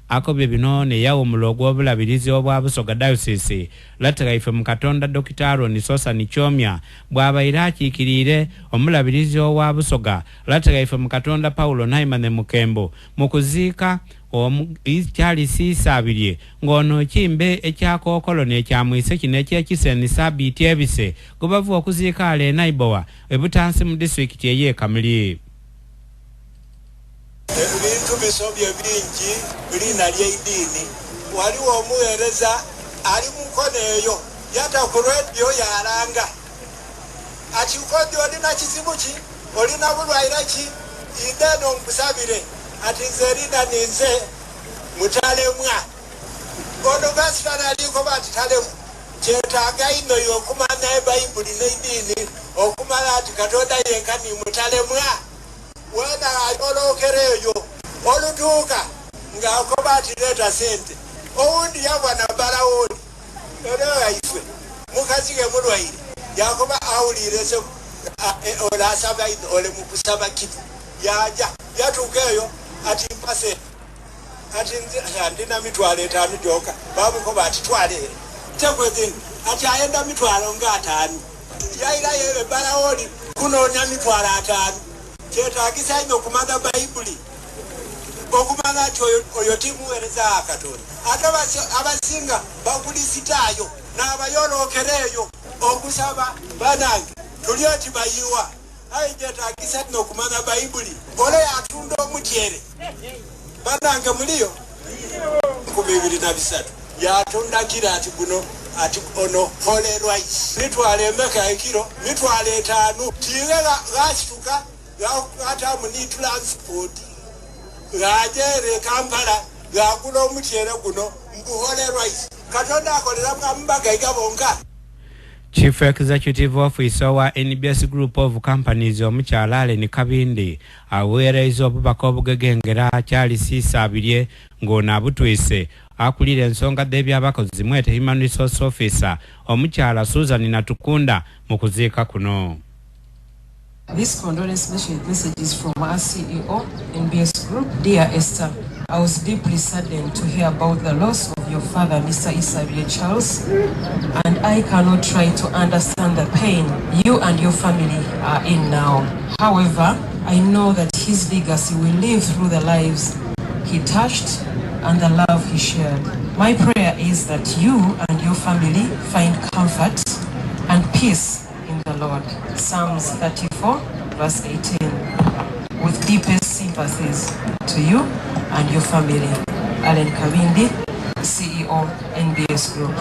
Akobye bino ne yawumula ogw'obulabirizi obwa Busoga Diocese Latagaife mu Katonda Dr. Aaron Sosa Kyomya bw'abaire akiikiriire omulabirizi owa Busoga Latagaife mu Katonda Paulo Naimane Mukembo mu kuziika Charles Isabirye ng'ono kimbe ekyakookolo n'ekyamwise kino ekyekiseni sabiiti ebise gubavu okuziika ale Naibowa ebutansi mu disitulikiti ey'e Kamuli. Ebintu bisobye bingi lina ly'eddiini. Waliwo omuweereza ali mu nkono eyo yata ku rediyo yalanga ati nkodi olina kizibu ki, olina bulwaire ki, ideno nkusabire ati nze lina ninze mutalemwa. Ono pasita naliko bati talemu kyetaaga ino y'okumanya ebayibuli n'eddiini okumala ati Katonda yenka ni mutalemwa. Wena ayolokera eyo olutuuka ng'akoba ati leeta sente owundi yagwa nabalawoli era yaife mukazi ge mulwaire yakoba awulire se olasaba ole mukusaba kitu yaja yatuuka eyo ati mpase ati ndina mitwalo 5 gyoka bamukoba ati twale tekwezini ati ayenda mitwalo nga 5 yairayo ebalawoli kunoonya mitwalo 5. Kyetaagisa nnyo okumanya Bayibuli okumanya nti oyo timuweereza Katonda. Ate abasinga bakulisitaayo n'abayolokera eyo okusaba banange tuli oti bayiwa. Aye kyetaagisa nnyo okumanya Bayibuli. Ole yatunda omutyere banange muliyo 2003 yatunda kiro ati guno ati ono holy rice mitwalo emeka ekiro mitwalo 5 tiire gasituka gatamu ni transport gajere Kampala gagula omutyere guno mbuhole rice. Katonda akolera mubagaiga bonka. Chief Executive Officer wa NBS Group of Companies omukyala Allen Kabindi aweereza obubaka obugegengera Charles Isabirye ng'ono abutwise akulira ensonga z'ebyabakozi mwete Human Resource Officer omukyala Susan Natukunda mu kuziika kuno. This condolence message is from our CEO, NBS Group. Dear Esther, I was deeply saddened to hear about the loss of your father, Mr. Isabirye Charles, and I cannot try to understand the pain you and your family are in now. However, I know that his legacy will live through the lives he touched and the love he shared. My prayer is that you and your family find comfort and peace in the Lord. Psalms 34, verse 18. With deepest sympathies to you and your family. Allen Kabindi, CEO, NBS Group.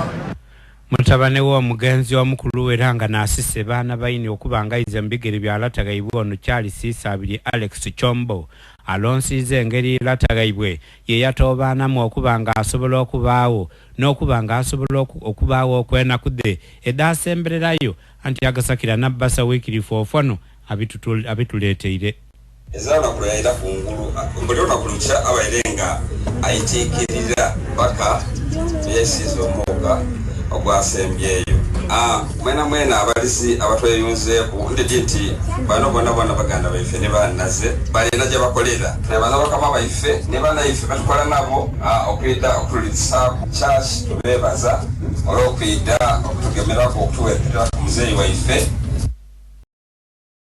Mutabani w'omugenzi omukulu era nga n'asise baana bayini okubangaiza embigere bya Latagaibwe ono Charles Isabirye Alex Chombo alonsiza engeri Latagaibwe ye yatoobaanamu okuba nga asobola okubaawo n'okuba nga asobola okubaawo okwenakudde edaasembererayo anti agasakira nabbasa wiikirifu ofwano abituleeteire. Ezaala kulayira ku ngulu buli olunaku lukya abaire nga ayitiikirira paka yesiiza omwoga ogwasembyeyo. Mwena mwena abalisi abatweyunzeeku ndidi nti bano bonna bonna baganda baife ne bannaze balina gye bakolera ne bana bakama baife ne banaife batukola nabo okwida okutulisaako church tubeebaza olw'okwida okutugemerako okutuweerera ku muzeeyi waife.